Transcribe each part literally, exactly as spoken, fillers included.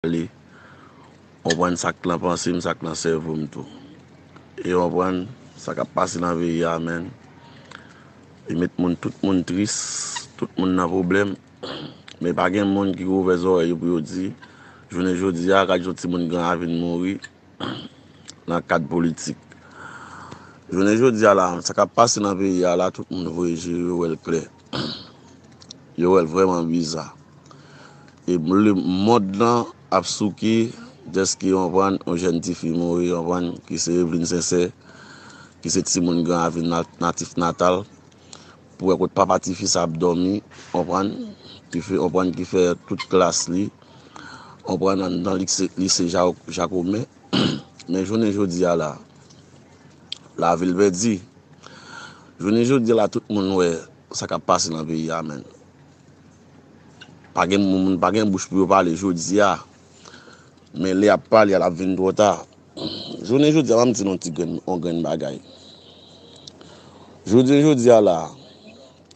pale. Konprann sa k nan panse m, sa k nan sèvo m tou. E konprann sa k ap pase nan peyi a, menn. Li met moun, tout moun tris, tout moun nan pwoblèm. Men pa gen moun ki ouvè zòrèy yo pou yo di, jounen jodi a, gad yon timoun Gran Ravin mouri nan kad politik. Jounen jodi a la, sa k ap pase nan peyi a la, tout moun voye je yo, yo wè l klè. Yo wè l vrèman biza. E lemonn lan ap souke dèske, konprann, yon jèn tifi mouri, konprann, ki se Eveline Sincère, ki se timoun Gran Ravin, natif natal, pou wè kot papa tifi sa ap dòmi, konprann, ki fè, konprann, ki fè tout klas li, konprann, anndan lise, lise Jacomin. Men jounen jodi a la, lavil pèdi. Jounen jodi a la, tout moun wè sa k ap pase nan peyi a, menn. Pa gen moun, pa gen bouch pou yo pale jodi a. Men lè y ap pale a, l ap vin twò ta. Jounen jodi a, ban m di nou yon ti grenn, yon grenn bagay. Jounen jodi a la,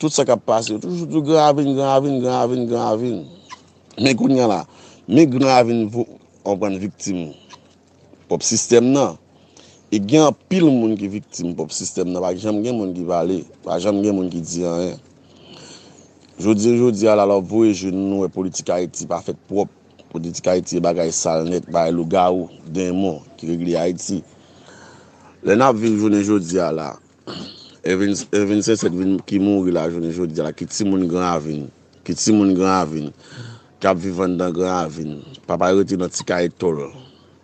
tout sa k ap pase, yo toujou di Gran Ravin, Gran Ravin, Gran Ravin, Gran Ravin. Men kounye a la, men Gran Ravin vo-, konprann, viktim pwòp sistèm nan. E gen anpil moun ki viktim pwòp sistèm nan. Pa janm gen moun ki pale. Pa janm gen moun ki di anyen. Jodi, jodi a la, lè w voye je nou, nou wè politik Ayiti pa fèt pwòp. Politik Ayiti e bagay sal nèt, bagay lougawou, denmon ki regle Ayiti. Lè n ap viv jounen jodi a la, Eveline, Eveline Sincère vin, ki mouri la jounen jodi a la, ki timoun Gran Ravin, ki timoun Gran Ravin, k ap viv anndan Gran Ravin. Papa yo rete nan ti kay tòl,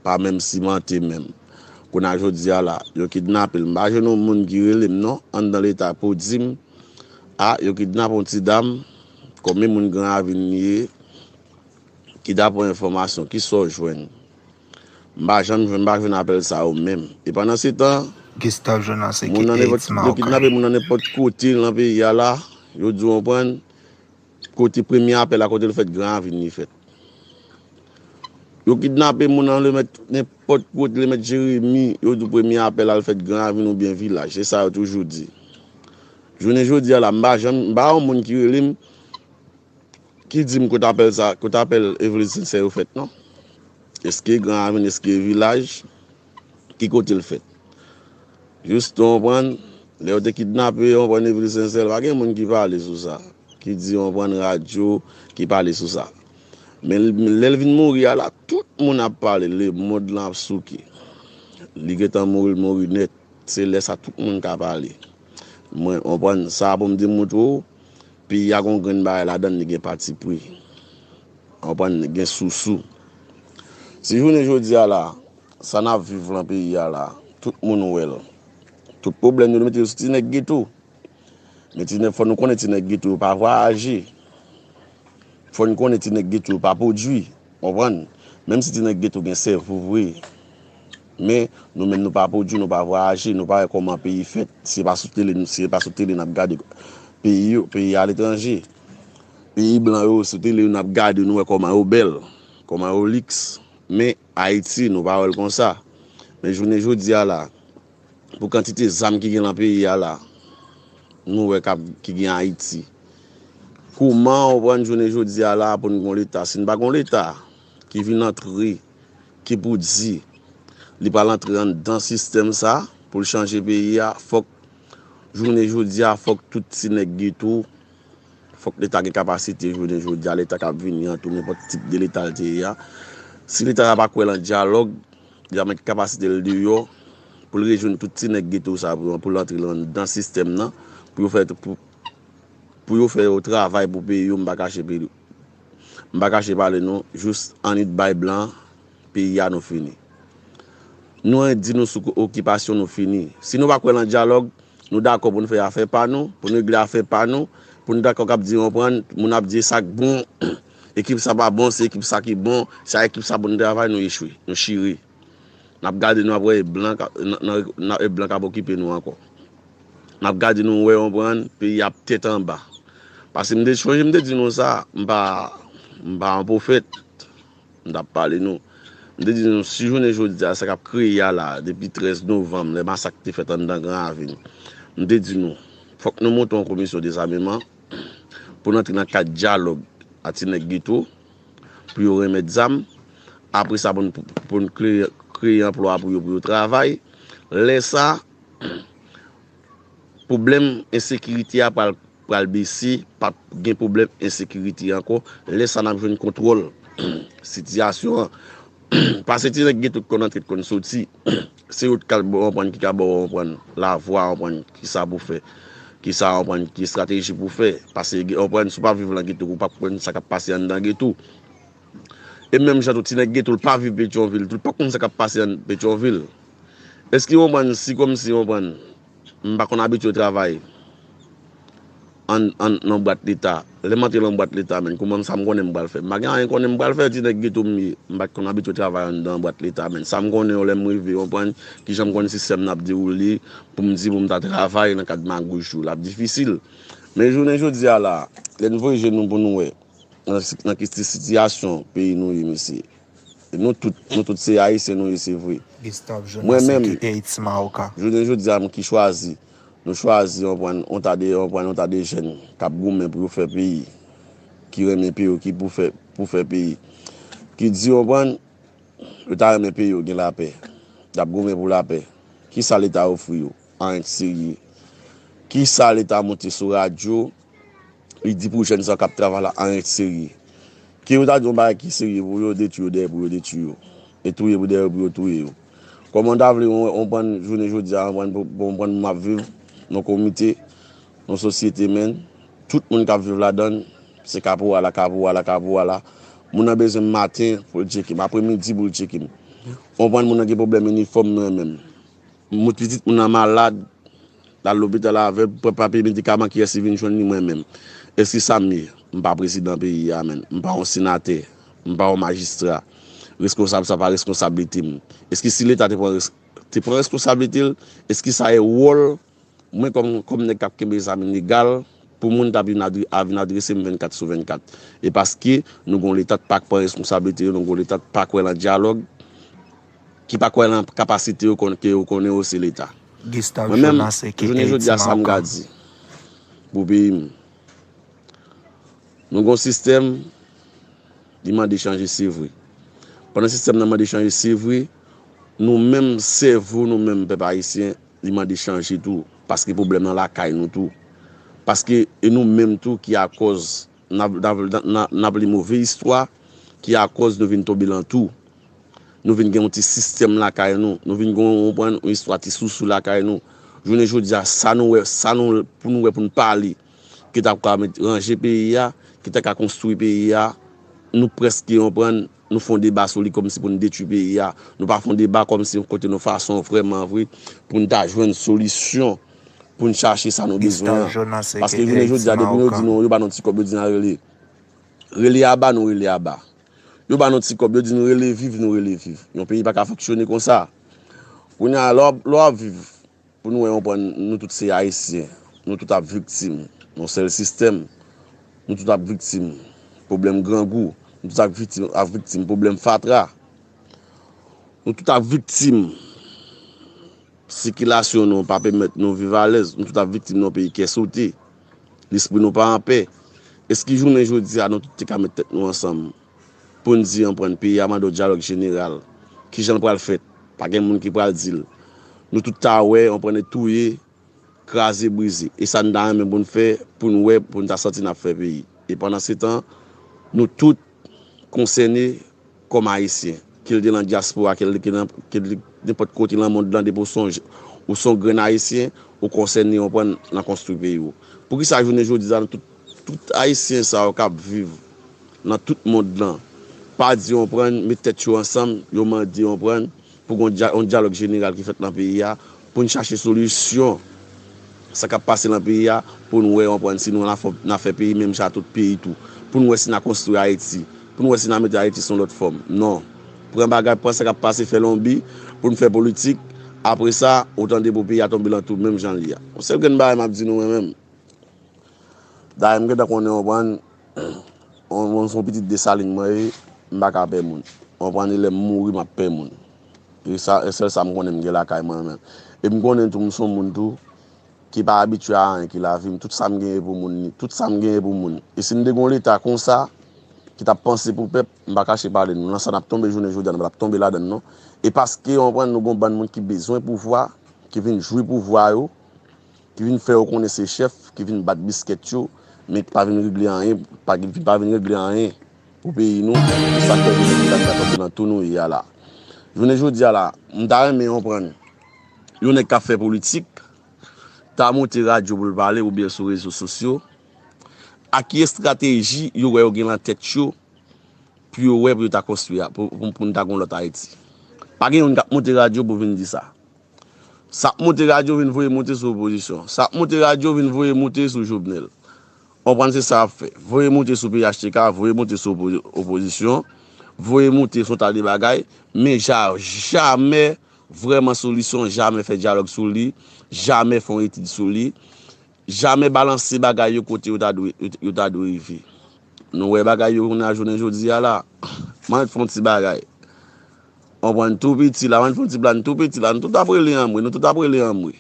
pa menm simante menm. Kounye a jodi a la, yo kidnape l. M pa jwenn yon moun ki rele m non, anndan leta pou di m, a, yo kidnape yon ti dam, konbyen moun Gran Ravin li ye, ki daprè enfòmasyon, kisa w jwenn? M pa janm jwenn, m pa jwenn apèl sa yo menm. E pandan se tan, Gustave Jonas, moun nan nenpòt, yo kidnape moun nan nenpòt kote nan peyi a la, yo di w konprann, kote premye apèl la, kote l fèt, Gran Ravin li fèt. Yo kidnape moun nan Lemèt, nenpòt kote Lemèt Jeremi, yo di w premye apèl al fèt Gran Ravin oubyen vilaj. Se sa yo toujou di. Jounen jodi a la, m pa janm, m pa yon moun ki rele m, ki di m kote apèl sa, kote apèl Eveline Sincère yo fèt non. Èske Gran Ravin, èske vilaj, ki kote l fèt? Jis ou konprann, lè yo te kidnape, yo konprann Eveline Sincère, pa gen moun ki pale sou sa, ki di, yo konprann, radyo, ki pale sou sa. Men l-, lè l vin mouri a la, tout moun ap pale, lemonn lan ap souke. Li gentan mouri, l mouri nèt. Se lè sa tout moun ka pale. Mwen, konprann, sa pou m te montre w, peyi a gon grenn bagay ladan l, li gen patipri. Konprann, li gen sousou. Si jounen jodi a la, sa n ap viv lan peyi a la, tout moun wè l. Tout pwoblèm yo, nou mete yo sou ti nèg geto. Men ti nèg, fò nou konnen ti nèg geto yo pa vwayaje. Fò n konnen ti nèg geto yo pa pwodui. Konprann? Menm si ti nèg geto gen sèvo vre. Men, nou menm nou pa pwodui, nou pa vwayaje, nou pa wè kòman peyi fèt. Si se pa sou tele, si se pa sou tele n ap gade peyi yo, peyi aletranje. Peyi blan yo, sou tele yo n ap gade, nou wè kòman yo bèl, kòman yo liks. Men, Ayiti, nou pa wè l konsa. Men jounen jodi a la, pou kantite zam ki gen lan peyi a la, nou wè k ap, ki gen Ayiti. Kouman w pran jounen jodi a la pou n gon leta? Si n pa gon leta ki vin antre, ki pou di li pral antre anndan sistèm sa pou l chanje peyi a, fòk jounen jodi a, fòk tout ti nèg geto, fòk leta gen kapasite jounen jodi a, leta k ap vini an tou, nenpòt tip de leta l te ye a. Si leta sa pa kwè lan dyalòg, li ap met kapasite l deyò pou l rejwenn tout ti nèg geto sa pou, pou l antre anndan sistèm nan, pou yo fè, pou, pou yo fè yo travay pou peyi yo, m pa kache peyi, m pa kache pale nou, jis annik bay blan, peyi a nou fini. Nou annik di nou sou okipasyon nou fini. Si nou pa kwè lan dyalòg, nou dakò pou n fè afè pa nou, pou n regle afè pa nou, pou n dakò k ap di, konprann, moun ap di sa k bon, ekip sa pa bon, se ekip sa ki bon, se a ekip sa pou n travay, nou echwe, nou chire. N ap gade, nou ap wè e blan k ap, nan, nan, nan, e blan k ap okipe nou ankò. N ap gade, nou wè, konprann, peyi ap tèt anba. Paske m te chonje, m te di nou sa, m pa, m pa yon pwofèt. M t ap pale nou. M te di nou, si jounen jodi a, sa k ap kreye a la, depi trèz novanm, lè masak te fèt anndan Gran Ravin, m te di nou, fòk nou monte yon komisyon dezameman pou n antre nan kad dyalòg a ti nèg geto, pou yo renmèt zam, Apre sa, pou n, pou n kreye, kreye anplwa pou yo, pou yo travay. Lè sa, pwoblèm ensekirite a pral, pral bese, p ap gen pwoblèm ensekirite ankò. Lè sa, n ap jwenn kontwòl sitiyasyon an. Pase ti nèg geto k konn antre, k konn soti. Se yo k al ba w konprann, ki ka ba w konprann lavwa, konprann ki sa pou fè, ki sa konprann, ki estrateji pou fè. Pase konprann, si w pa viv nan geto, ou p ap konn sa k ap pase anndan geto. E menm jan tou, ti nèg geto, l pa viv Petyonvil, tou l pa konn sa k ap pase ann Petyonvil. Èske w konprann, si kòmsi w konprann, m pa konn abitye travay ann, ann, nan bwat leta. Lè m antre nan bwat leta, menn, kòman sa m konnen m pral fè? M pa gen anyen konnen m pral fè, ti nèg geto m ye. M pa t konn abitye travay anndan bwat leta, menn. Sa m konnen yo, lè m rive, w konprann, kijan m konn sistèm nan ap dewoule, pou m di pou m ta travay nan kad magouj yo, l ap difisil. Men jounen jodi a la, lè n voye je nou pou nou wè, nan, nan ki ti sitiyasyon peyi nou ye, mesye. Nou tout, nou tout se Ayisyen nou ye, se vre. Mwen menm, jounen jodi a, m ki chwazi, nou chwazi, w konprann, yon ta de, w konprann, yon ta de jèn k ap goumen pou yo fè peyi, ki renmen peyi, ki pou fè, pou fè peyi, ki di, w konprann, yo ta renmen peyi yo gen lapè, y ap goumen pou lapè. Kisa Leta ofri yo? Anyen k serye. Kisa Leta monte sou radyo, li di pou jèn sa k ap travay la? Anyen k serye. Ke yo ta di yon bagay ki serye pou yo, detwi yo dèyè pou yo detwi yo. E touye pou dèyè pou yo touye yo. Kòman w ta vle w, w konprann jounen jodi a, w konprann pou, pou, w konprann pou m ap viv nan komite, nan sosyete, menn, tout moun k ap viv ladan l, se kapou a la, kapou a la, kapou a la. Moun nan bezwen m maten pou l tcheke m, apremidi pou l tcheke m. W konprann, moun nan gen pwoblèm inifòm nan men m. Moun pitit moun nan malad, l al lopital avè l, pran papye medikaman, kiyès ki vin jwenn li? Mwen menm. Èske sa m ye? M pa prezidan peyi a, menn. M pa yon senatè. M pa yon majistra. Reskonsab sa pa reskonsablite m. Èske si Leta te pran res-, te pran reskonsablite l, èske sa e wòl mwen kòm, kòm nèg k ap kenbe zam ilegal, pou moun ta vin adre-, a vin adrese m vennkat sou vennkat? E paske nou gon Leta k pa pran reskonsablite yo, nou gon Leta k pa kwè nan dyalòg, ki pa kwè nan kapasite yo, konn, ke yo konnen yo se Leta. Mwen menm, jounen jodi a, sa m ka di pou peyi m. Nou gon sistèm, li mande chanje, se vre. Pandan sistèm nan mande chanje, se vre, nou menm sèvo, nou menm pèp ayisyen, li mande chanje tou. Paske pwoblèm nan lakay nou tou. Paske e nou menm tou ki akòz n ap, n ap, n ap, n ap li move istwa, ki akòz nou vin tonbe lan tou. Nou vin gen yon ti sistèm lakay nou. Nou vin gen yon, yon istwa ti sousou lakay nou. Jounen jodi a, sa nou wè, sa nou, pou nou wè, pou n pale, ki ta ka met ranje peyi a, ki ta ka konstwi peyi a, nou prèske, w konprann, nou fè yon deba sou li kòmsi pou n detwi peyi a. Nou pa fè yon deba kòmsi yon kote nou fason vrèman vre pou n ta jwenn solisyon, pou n chache sa nou bezwen an. Paske jounen jodi a, depi yo di nou, yo ba nou ti kòb, yo di n al rele. Rele aba, nou rele aba. Yo ba nou ti kòb, yo di nou rele viv, nou rele viv. Yon peyi pa ka fonksyone konsa. Kounye a, lè w ap, lè w ap viv, pou nou wè, w konprann, nou tout se Ayisyen. Nou tout ap viktim yon sèl sistèm. Nou tout ap viktim pwoblèm grangou. Nou tout ap viktim, ap viktim pwoblèm fatra. Nou tout ap viktim sikilasyon nou pa pèmèt nou viv alèz. Nou tout ap viktim nan yon peyi kè sote. Lespri nou pa anpè. Èske jounen jodi a, nou tout te ka met tèt nou ansanm pou n di, w konprann, peyi a mande yon dyalòg jeneral? Kijan l pral fèt? Pa gen moun ki pral di l. Nou tout ta wè, w konprann, e touye, kraze, brize. E sa n ta renmen pou n fè, pou n wè, pou n ta santi n ap fè peyi. E pandan se tan, nou tout konsène kòm Ayisyen, ke l te nan dyaspora, ke l te nan, ke l te nenpòt kote nan mond lan, depi w se yon, ou se yon grenn Ayisyen, ou konsène, w konprann, nan konstwi peyi w. Poukisa jounen jodi a, nou tout, tout Ayisyen sa yo k ap viv nan tout mond lan, pa di, w konprann, met tèt yo ansanm, yo mande, w konprann, pou gen yon dya-, yon dyalòg jeneral ki fèt nan peyi a, pou n chache solisyon sa k ap pase nan peyi a, pou n wè, w konprann, si nou n a fè, n a fè peyi menm jan ak tout peyi tou, pou n wè si n a konstwi Ayiti, pou n wè si n a mete Ayiti sou yon lòt fòm. Non. Pran bagay, pran sa k ap pase, fè lonbi, pou n fè politik. Apre sa, ou tande pou peyi a tonbe lan tou, menm jan l ye a. Yon sèl grenn bagay m ap di nou, mwen menm. Dayè, m gentan konnen, w konprann, yon, yon, yon pitit Desalin mwen ye, m pa ka pè moun. W konprann, e lè m mouri, m ap pè moun. E sa, e sèl sa m konnen m gen lakay mwen menm. E m konnen tou, m se yon moun tou, ki pa abitye a anyen ki lavi m. Tout sa m genyen pou moun li. Tout sa m genyen pou moun. E si m te gen yon Leta konsa, ki t ap panse pou pèp, m pa kache pale nou. Nan sa n ap tonbe jounen jodi a, nou pa t ap tonbe ladan l non. E paske, w konprann, nou gon bann moun ki bezwen pouvwa, ki vin jwi pouvwa yo, ki vin fè yo konnen se chèf, ki vin bat biskèt yo, men ki pa vin regle anyen, pa, ki pa vin regle anyen pou peyi nou. Se sa k fè jounen jodi a nou ka tonbe nan tou nou ye a la. Jounen jodi a la, m ta renmen konprann yon nèg k ap fè politik, ta monte radyo pou l pale oubyen sou rezo sosyo, a ki estrateji yo wè yo gen nan tèt yo pou yo wè pou yo ta konstwi a, pou, pou, pou n ta gon lòt Ayiti. Pa gen youn k ap monte radyo pou vin di sa. Sa ap monte radyo vin voye monte sou opozisyon. Sa ap monte radyo vin voye monte sou Jovenel. Konprann se sa y ap fè. Voye monte sou P H T K, voye monte sou opo-, opozisyon, voye monte sou yon ta de bagay, men ja-, jamè vrèman sou li, se yon jamè fè dyalòg sou li, jamè fè yon etid sou li, jamè balanse bagay yo kote yo ta dwe, yo, yo ta dwe rive. Nou wè bagay yo kounye a jounen jodi a la. Mwen fè yon ti bagay. Konprann tou piti la, mwen fè yon ti blag tou piti la, nou tout ap rele anmwe, nou tout ap rele anmwe.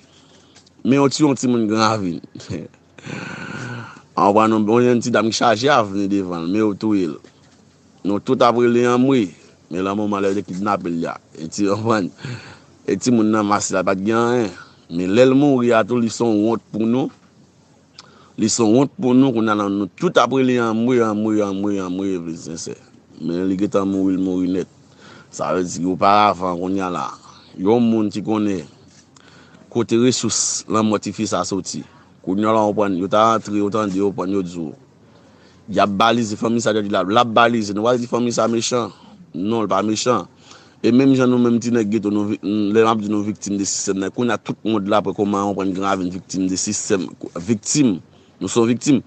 Men yon ti, yon timoun Gran Ravin. Konprann, yon, yon ti dam ki chaje avni devan l, men yo touye l. Nou tout ap rele anmwe. Men lan moman lè yo te kidnape l la. E ti, konprann, e timoun nan mas la pa t gen anyen. Men lè l mouri a tou, li se yon wont pou nou. Li se yon wont pou nou, kounye a la, nou tout ap rele anmwe, anmwe, anmwe, anmwe, e vle sensè. Men li gentan mouri, l mouri nèt. Sa vle di, oparavan, kounye a la, yon moun ki konnen kote resous lanmò tifi sa soti. Kounye a la, w konprann, yo ta antre, yo tande, w konprann, yo di w, y ap balize fanmi sa, yo di l ap, l ap balize. Nou pa di fanmi sa mechan. Non, l pa mechan. E menm jan nou menm ti nèg geto, nou vi-, lè m ap di nou viktim de sistèm nan, kounye a tout mond la apre kòman w konprann Gran Ravin viktim de sistèm, viktim. Nou se yon viktim.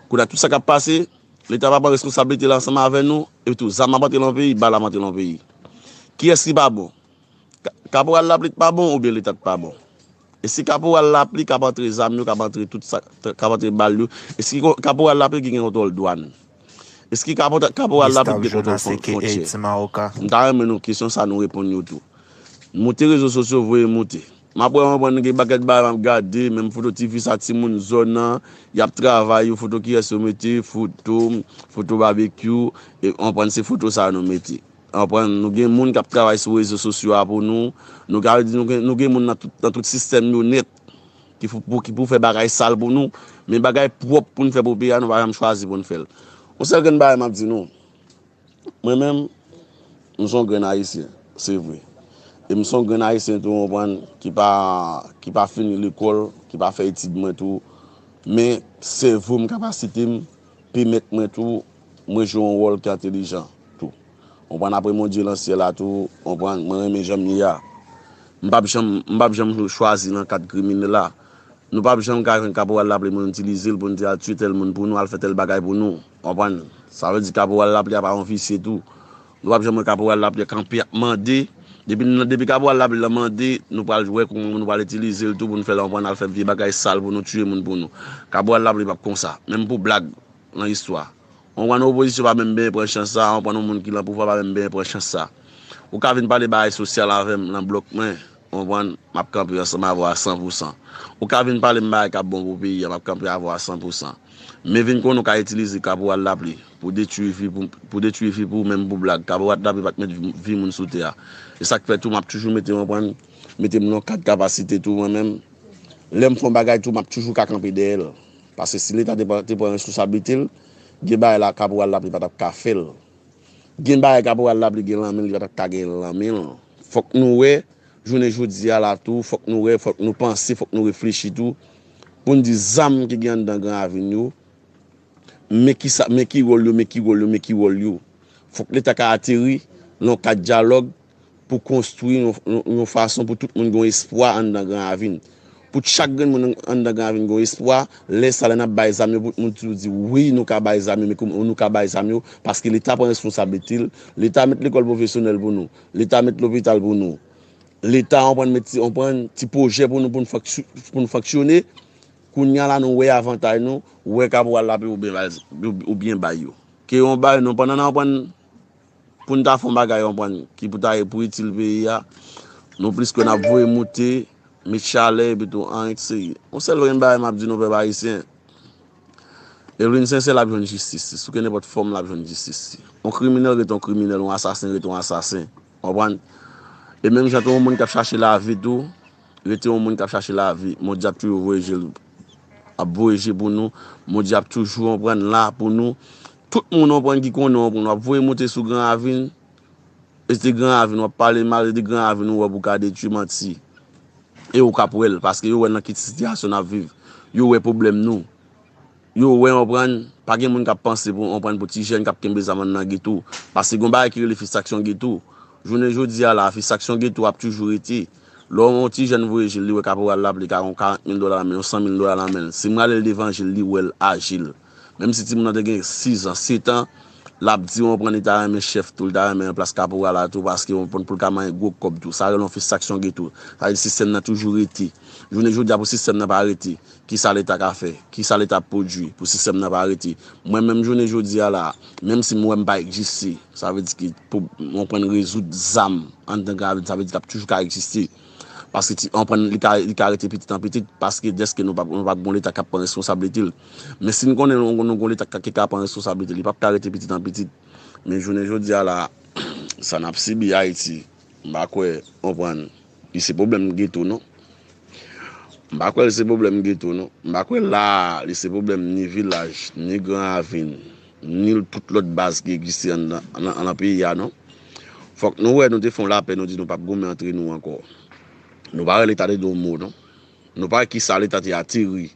Kounye a tout sa k ap pase, Leta pa pran reskonsablite l ansanm avè nou, e tou zam ap antre lan peyi, bal ap antre lan peyi. Kiyès ki pa bon? Ka-, Kaporal Lapli t pa bon oubyen Leta t pa bon? Èske Kaporal Lapli k ap antre zam yo, k ap antre tout sa, k ap antre bal yo? Èske ko-, Kaporal Lapli ki gen kontwòl dwàn? Èske Kapo-, Kaporal Lapli ki gen kontwòl fwon-, fwontyè? M ta renmen nou kesyon sa nou reponn yo tou. Monte rezo sosyo, voye monte. M ap wè, m ap wè, gen pakèt bagay m ap gade, menm foto tifi sa, timoun zòn nan, y ap travay yo, foto kiyès yo mete, foto, foto babekyou, e, w konprann, se foto sa nou mete. Konprann, nou gen moun k ap travay sou rezo sosyo a pou nou. Nou ka di nou gen, nou gen moun nan tout, nan tout sistèm yo nèt ki pou, pou, ki pou fè bagay sal pou nou. Men bagay pwòp pou n fè pou peyi a, nou pa janm chwazi pou n fè l. Yon sèl grenn bagay m ap di nou. Mwen menm, m se yon grenn Ayisyen, se vre. E m se yon grenn Ayisyen tou, w konprann, ki pa, ki pa fini lekòl, ki pa fè etid mwen tou. Men sèvo m, kapasite m, pèmèt mwen tou, mwen jwe yon wòl ki entèlijan tou. W konprann, apre Bondye lan syèl la tou, w konprann, mwen renmen jan m ye a. M p ap janm, m p ap janm chwazi nan kad kriminèl la. Nou p ap janm ka jwenn Kaporal Lapli pou n itilize l, pou n di al tiye tèl moun pou nou, al fè tèl bagay pou nou. W konprann? Sa vle di Kaporal Lapli a pa yon visye tou. Nou p ap janm wè Kaporal Lapli kanpe ap mande. Depi, depi Kaporal Lapli lan mande, nou pral wè kòman nou pral itilize l tou pou n fè l, w konprann, al fè vye bagay sal pou nou, tiye moun pou nou. Kaporal Lapli p ap konsa. Menm pou blag, nan istwa. Ou konprann, opozisyon pa menm benyen pran chans sa, ou konprann, yon moun ki lan pouvwa pa menm benyen pran chans sa. Ou ka vin pale bagay sosyal avè m lan blòk mwen, ou konprann, m ap kanpe ansanm avè w a san pou san. Ou ka vin pale m bagay k ap bon pou peyi a, m ap kanpe avè w a san pou san. Men vin konnen w ka itilize Kaporal Lapli pou detwi vi, pou, pou detwi vi pou ou menm pou blag. Kaporal Lapli pa t met vi, vi moun sou tè a. E sa k fè tou m ap toujou mete, ou konprann, mete m nan kad kapasite tou mwen menm. Lè m fè yon bagay tou, m ap toujou ka kanpe dèyè l. Paske si Leta te pran, te pran responsablite l, gen bagay la Kaporal Lapli pa t ap ka fè l. Gen bagay Kaporal Lapli gen lan men l, li pa t ap ka gen lan men l. Fòk nou wè, jounen jodi a la tou, fòk nou wè, fòk nou panse, fòk nou reflechi tou, pou n di zam ki gen anndan Gran Ravin yo, men ki sa, men ki wòl yo, men ki wòl yo, men ki wòl yo. Fòk Leta ka ateri lan yon kad dyalòg pou konstwi yon, yon, yon fason pou tout moun gen espwa anndan Gran Ravin. Pou chak grenn moun anndan Gran Ravin gen espwa, lè sa, lè n ap bay zam yo, pou moun toujou di, wi, nou ka bay zam yo, men kòman nou ka bay zam yo, paske Leta pran responsablite l, Leta met lekòl pwofesyonèl pou nou, Leta met lopital pou nou, Leta, ou konprann, met ti, ou konprann, ti pwojè pou nou, pou n fonksyone, pou n fonksyone. Kounye a la, nou wè avantay nou, wè Kaporal Lapli oubyen bay, oubyen bay yo. Ke yon bay nou, pandan n ap pran, pou n ta fè yon bagay, ou konprann, ki pou ta, pou itil peyi a, nou plis ke n ap voye moute, met chalè, epi tou, anyen k serye. Yon sèl grenn bagay m ap di nou, pèp ayisyen, Evelyn Sincère, l ap jwenn jistis li. Sou kenenpòt fòm, l ap jwenn jistis li. Yon kriminèl rete yon kriminèl, yon asasen rete yon asasen. Konprann? E menm jan tou, yon moun k ap chache lavi tou, rete yon moun k ap chache lavi. Bondye ap toujou voye je l, ap voye je pou nou. Bondye ap toujou, konprann, la pou nou. Tout moun, konprann, ki konnen, konprann, w ap voye monte sou Gran Ravin. E se te Gran Ravin, w ap pale mal, e se te Gran Ravin ou wè pou ka detwi, manti. E ou k ap wè l, paske yo wè nan ki sitiyasyon n ap viv. Yo wè pwoblèm nou. Yo wè, konprann, pa gen moun k ap panse pou, konprann, pou ti jèn k ap kenbe zam anndan geto. Paske gen yon bagay ki rele fisaksyon geto. Jounen jodi a la, fisaksyon geto ap toujou rete. Lè yon ti jèn voye je l, li wè kaporal la, li ka yon karant mil dola nan men l, yon san mil dola nan men l. Si m rale l devan je l, li wè l aji l. Menm si timoun nan te gen sis an, set an, l ap di, konprann, li ta renmen chèf tou, li ta renmen plas kaporal la tou, paske, konprann, pou l ka manyen gwo kòb tou. Sa rele yon fisaksyon geto. Sa vle di sistèm nan toujou rete. Jounen jodi a, pou sistèm nan pa rete, kisa Leta ka fè? Kisa Leta ap pwodui pou sistèm nan pa rete? Mwen menm jounen jodi a la, menm si m wè m pa egziste, sa vle di ki pou mwen pran rezoud zam anndan Gran Ravin, sa vle di l ap toujou ka egziste. Paske ti, anprann, li ka, li ka rete pitit an pitit, paske dèske nou p ap, nou p ap gon Leta k ap pran responsablite l. Men si n konnen nou, nou gon Leta k, ki ka pran responsablite l, li p ap ka rete pitit an pitit. Men jounen jodi a la, sa n ap sibi Ayiti, m pa kwè, konprann, li se pwoblèm geto, non. M pa kwè li se pwoblèm geto, non. M pa kwè la, li se pwoblèm ni vilaj, ni Gran Ravin, ni tout lòt baz ki egziste anndan, nan, nan peyi a, non. Fòk nou wè, nou te fè yon lapè, nou di nou p ap goumen antre nou ankò. Nou pa wè Leta te di yon mo, non. Nou pa wè kisa Leta te ateri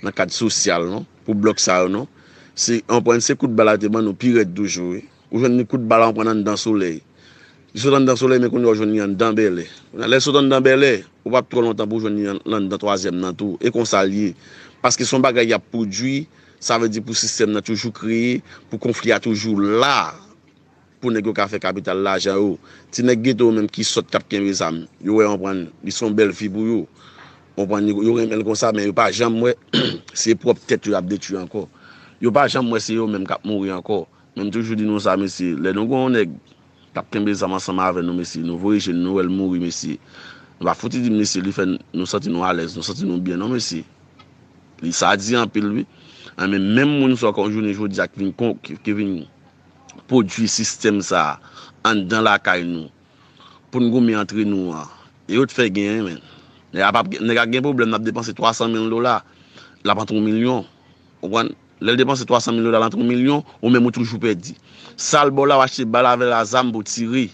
nan kad sosyal, non, pou blòk sa yo, non. Se, anprann, se kout bal la te ban nou pi rèd toujou, wi. Ou jwenn ni kout bal la, anprann, anndan Solèy. Li sot anndan Solèy, men kounye a ou jwenn li anndan Bèlè. Kounye a, lè l sot anndan Bèlè, ou p ap twò lontan pou w jwenn li an-, anndan twazyèm nan tou. E konsa l ye. Paske se yon bagay y ap pwodui, sa vle di pou sistèm nan toujou kreye, pou konfli a toujou la, pou nèg yo ka fè kapital lajan yo. Ti nèg geto yo menm ki sòt k ap kenbe zam, yo wè, konprann, li se yon bèl vi pou yo. Konprann, yo, yo renmen l konsa, men yo pa janm wè se pwòp tèt yo y ap detwi ankò. Yo pa janm wè se yo menm k ap mouri ankò. Men m toujou di nou sa, mesye, lè nou gen yon nèg k ap kenbe zam ansanm avè nou, mesye, nou voye je l, nou wè l mouri, mesye, nou pa fouti di, mesye, li fè n-, nou santi nou alèz, nou santi nou byen, non, mesye. Li, sa di anpil, wi. Anben, menm moun sa yo jounen jodi a ki vin kon-, ki, ki vin pwodui sistèm sa a anndan lakay nou, pou n goumen antre nou an, e yo t fè genyen, men. Nèg a p ap gen, nèg a gen pwoblèm, l ap depanse twa san mil dola, l ap antre yon milyon. Konprann? Lè l depanse twa san mil dola, l antre yon milyon, ou menm ou toujou pèdi. Sa l ba w la, w achte bal avè l, a zam pou w tire.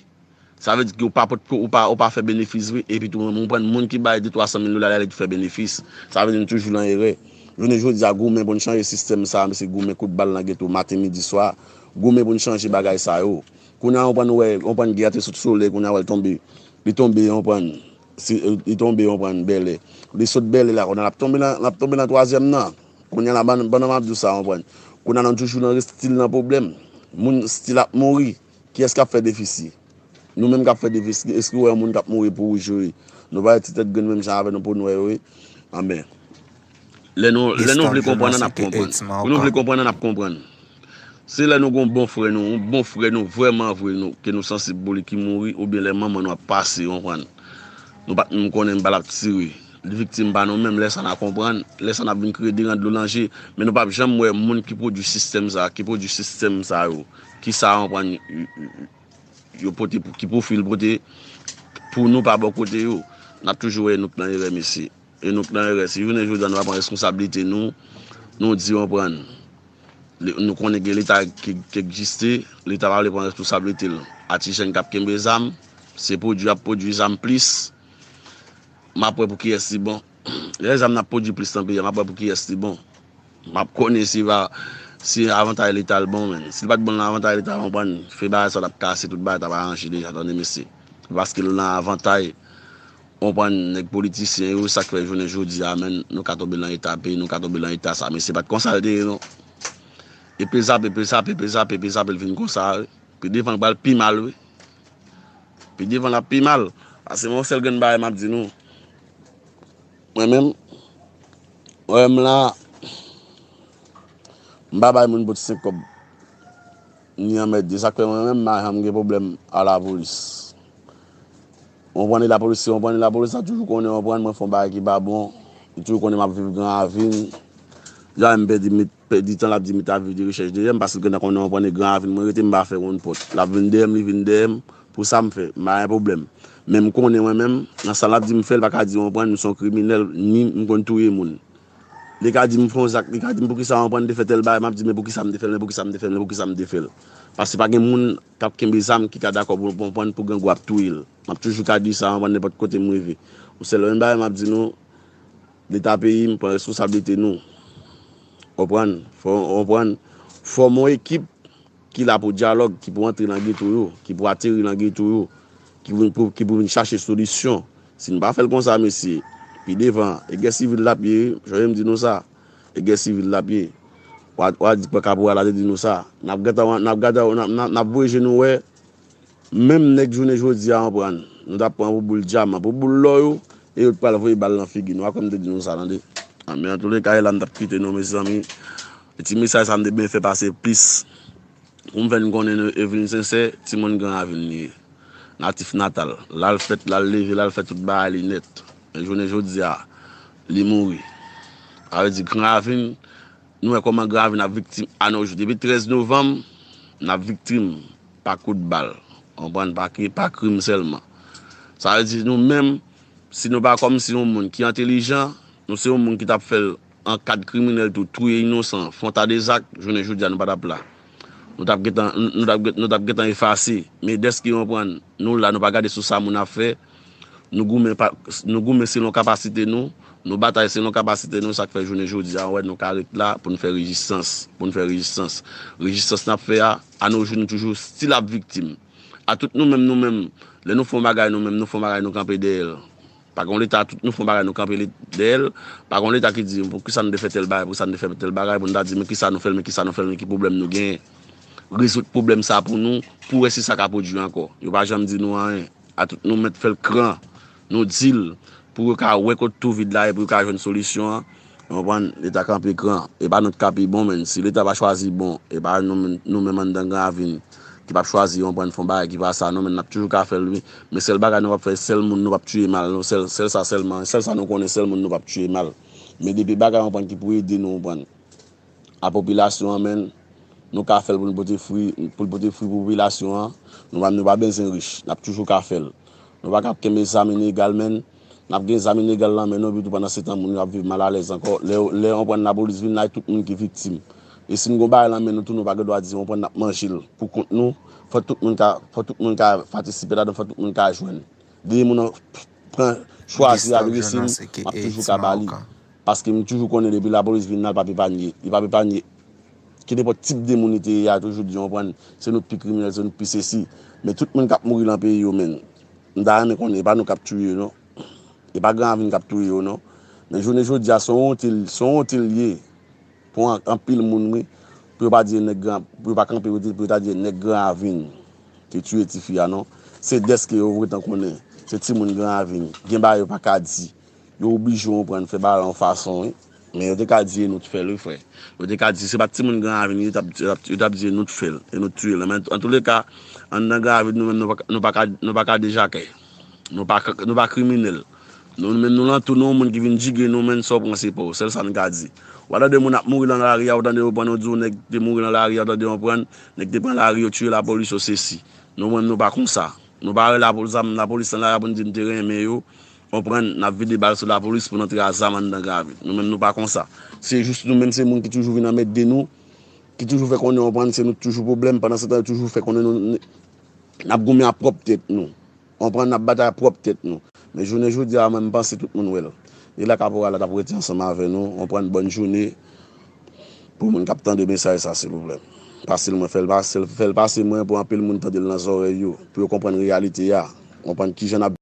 Sa vle di ke ou pa pot, ou pa, ou pa fè benefis vre, epi tou, ou pran moun ki bay de twa san mil dola la, li tou fè benefis. Sa vle di nou toujou nan erè. Jounen jodi a, goumen pou n chanje sistèm sa a, mesye, goumen kout bal nan geto, maten, midi, swa. Goumen pou n chanje bagay sa yo. Kounye a, ou pran, wè, ou pran, gè a te sot Solèy, kounye a, wè l tonbe. Li tonbe, ou pran, si, li tonbe, ou pran, Bèlè. Li sot Bèlè la, kounye a, l ap tonbe nan, l ap tonbe nan twazyèm nan. Kounye a la, pandan, pandan m ap di w sa, ou pran. Kounye a, nou toujou nan, still nan pwoblèm. Moun still ap mouri. Kiyès k ap fè defisi? Nou menm k ap fè defisi, èske w wè yon moun k ap mouri pou ou jwe? Nou pa wè ti tèt grenn menm jan avè nou po nwè yo, wi. Anben, lè nou, lè nou vle konprann, n ap konprann. Pou nou vle konprann, n ap konprann. Se lè nou gon bon frè nou, yon bon frè nou, vrèman vre nou, ke nou sansib pou li ki mouri, oubyen lè manman nou ap pase, konprann. Nou pa t menm konnen bal ap tire. Li viktim pa nou menm, lè sa n a konprann, lè sa n ap vin kriye de ran dlo nan je. Men nou p ap janm wè moun ki pwodui sistèm sa, ki pwodui sistèm sa yo. Kisa, konprann, yo pote pou, ki pwofil pote pou nou pa bò kote yo. N ap toujou wè nou k nan erè, mesye. E nou k nan erè. Si jounen jodi a nou pa pran responsablite nou, nou di, konprann, nou konnen gen Leta ki, ki egziste, Leta pa vle pran responsablite l. A ti jèn k ap kenbe zam, se pwodui y ap pwodui zam plis. M ap wè pou kiyès li bon. Lè zam n ap pwodui plis nan peyi a, m ap wè pou kiyès li bon. M ap konnen si va, si avantay Leta l bon, men. Si l pa t bon nan avantay Leta, konprann, fè bagay sa t ap kase, tout bagay t ap aranje deja, tande, mesye. Paske l nan avantay, konprann, nèg politisyen yo, sa k fè jounen jodi a, men, nou ka tonbe nan eta peyi, nou ka tonbe nan eta sa, mesye, pa t konsa l te ye, non. E pe zape, pe zape, pe zape, pe zape, l vin konsa, wi. Pi devan l pral pi mal, wi. Pi devan l ap pi mal. Paske mwen, yon sèl grenn bagay m ap di nou. Mwen menm, mwen menm la, m pa bay moun pou ti senk kòb. Ni anmède. Sa k fè mwen menm, m pa janm gen pwoblèm a lapolis. Ou konprann, e lapolis, se ou konprann, e lapolis la toujou konnen, ou konprann, mwen fè yon bagay ki pa bon. Li toujou konnen m ap viv Gran Ravin. Li pa menm pèdi met pèdi tan, l ap di m li t ap viv de rechèch dèyè m, paske l gentan konnen, w konprann, e Gran Ravin mwen rete, m pa fè wonn pòt. L ap vin dèyè m, li vin dèyè m, pou sa m fè, m pa gen pwoblèm. Men m konnen mwen menm, nan sa l ap di m fè, l pa ka di, w konprann, m se yon kriminèl, ni m konn touye moun. Li ka di m fè yon zak, li ka di m poukisa, w konprann, m te fè tèl bagay, m ap di, men poukisa m te fè l, men poukisa m te fè l, men poukisa m te fè l. Paske pa gen moun k ap kenbe zam ki ka dakò pou, w konprann, pou grangou ap touye l. M ap toujou ka di sa, w konprann, nenpòt kote m rive. Yon sèl yon bagay m ap di nou, Leta peyi m pran responsablite nou. Konprann? Fò, konprann? Fòme yon ekip ki la pou dyalòg, ki pou antre nan geto yo, ki pou ateri nan geto yo, ki pou, pou, ki pou vin chache solisyon. Si nou pa fè l konsa, mesye, pi devan, e gè sivil l ap ye, wi, jan m di nou sa, e gè sivil l ap ye. W a, w a di pè kaporal la te di nou sa. N ap gentan, n ap gentan, n ap, n ap, n ap voye je nou wè, menm nèg jounen jodi a, w konprann, nou t ap pran pou boul dyaman, pou boul lò yo, e yo t pral voye bal nan figi nou, a kòm m te di nou sa, tande. A, men antouleka, e la m t ap kite nou, mezanmi. E ti mesaj sa m te byen fè pase plis. Pou m fè n konnen nou, Evelyn Sensè, timoun Gran Ravin li ye. Natif natal. L al fèt, l al leve, l al fè tout bagay li nèt. Men jounen jodi a, li mouri. Sa vle di Gran Ravin, nou wè kòman Gran Ravin ap viktim anojou. Depi trèz novanm, n ap viktim pa kout bal. Konprann? Pa kri-, pa krim sèlman. Sa vle di nou menm, si nou pa kòmsi yon moun ki entèlijan, nou se yon moun ki t ap fè l an kad kriminèl tou, touye inosan, fè yon ta de zak, jounen jodi a nou pa t ap la. Nou t ap gentan, nou t ap, nou t ap gentan efase. Men dèske, konprann, nou la, nou pa gade sou sa moun ap fè. Nou goumen pa, nou goumen selon kapasite nou, nou batay selon kapasite nou, sa k fè jounen jodi a, w wè nou ka ret la pou n fè rezistans, pou n fè rezistans. Rezistans n ap fè a, anojou nou toujou still ap viktim. A tout nou menm, nou menm, lè nou fè yon bagay nou menm, nou fè yon bagay nou kanpe dèyè l. Pa gen yon leta, tout nou fè yon bagay nou kanpe li dèyè l. Pa gen yon leta ki di, poukisa nou te fè tèl bagay, poukisa nou te fè tèl bagay, pou nou ta di, men kisa nou fè l, men kisa nou fè l, men ki pwoblèm nou genyen. Rezoud pwoblèm sa pou nou, pou wè si sa ka pwodui ankò. Yo pa janm di nou anyen. A tout nou mèt fè l kran, nou di l, pou yo ka wè kote twou vid la ye, pou yo ka jwenn solisyon an. Ou konprann? Leta kanpe kran. E pa nou t ka pi bon, men si leta pa chwazi bon, e pa nou menm, nou menm anndan Gran Ravin ki p ap chwazi, ou konprann, fè yon bagay ki pa sa, nou menm n ap toujou ka fè l, wi. Men sèl bagay nou p ap fè, sèl moun nou p ap tiye mal, nou, sèl, sèl sa sèlman, sèl sa nou konnen, sèl moun nou p ap tiye mal. Men depi bagay, ou konprann, ki pou ede nou, ou konprann, a popilasyon an, men, nou ka fè l pou n pote fwi, pou l pote fwi pou popilasyon an. Nou pa, nou pa bezwen rich, n ap toujou ka fè l. Nou pa ka ap kenbe zam ilegal, men, n ap gen zam ilegal nan men nou, epi tou pandan se tan moun yo ap viv malalèz ankò. Lè, lè, ou konprann, lapolis vin la, e tout moun ki viktim. E si n gon bagay nan men nou tou, nou pa gen dwa di, ou konprann, n ap manje l pou kont nou. Fò tout moun ka, fò tout moun ka patisipe ladan, fò tout moun ka jwenn. Depi moun nan pran, chwazi adrese m, m ap toujou ka ba li. Paske m toujou konnen depi lapolis vin la, l p ap epanye. Li p ap epanye ki nenpòt tip de moun li te ye a, toujou di, ou konprann, se nou k pi kriminèl, se nou k pi sesi. Men tout moun k ap mouri nan peyi yo, men, m ta renmen konnen, e pa nou k ap touye yo, non. E pa Gran Ravin k ap touye yo, non. Men jounen jodi a, se yon wonte, se yon wonte l ye. Pou an-, anpil moun, wi. Pou yo pa di nèg Gran, pou yo pa kanpe, pou yo ta di nèg Gran Ravin te tiye tifi a, non. Se dèske yo gentan konnen. Se timoun Gran Ravin. Gen bagay yo pa ka di. Yo oblije, ou konprann, fè bagay la yon fason, wi. Men yo te ka di e nou t fè l, wi, frè. Yo te ka di se pa t timoun Gran Ravin, yo t ap, yo t ap, yo t ap di e nou t fè l, e nou t tiye l. Men antouleka, anndan Gran Ravin, nou menm, nou pa ka, nou pa ka, nou pa ka dejakè. Nou pa, nou pa kriminèl. Nou menm, nou lantou, nou yon moun ki vin jige nou, men sa w pran se pa w. Sèl sa n ka di. W a tande moun ap mouri nan lari a, w tande yo pran, yo di w nèg te mouri nan lari a, w tande yo pran, nèg te pran lari, yo tiye lapolis, yo sesi. Nou menm, nou pa konsa. Nou pa rele pou zam, lapolis nan lari a pou n di n te renmen yo. Konprann, n ap vide bal sou lapolis pou n antre a zam anndan Gran Ravin. Nou menm, nou pa konsa. Se jis nou menm, se moun ki toujou vin anmède nou, ki toujou fè konnen, konprann, se nou k toujou pwoblèm. Pandan se tan, yo toujou fè konnen nou, n ap goumen a pwòp tèt nou. Konprann, n ap batay a pwòp tèt nou. Men jounen jodi a, mwen, m panse tout moun wè l. E la kaporal la t ap rete ansanm avè nou. Konprann, bòn jounen. Pou moun k ap tande mesaj sa, silvouplè. Pase l mwen, fè l pase, fè l pase mwen pou anpil moun tande l nan zòrèy yo. Pou yo konprann reyalite a. Konprann kijan n ap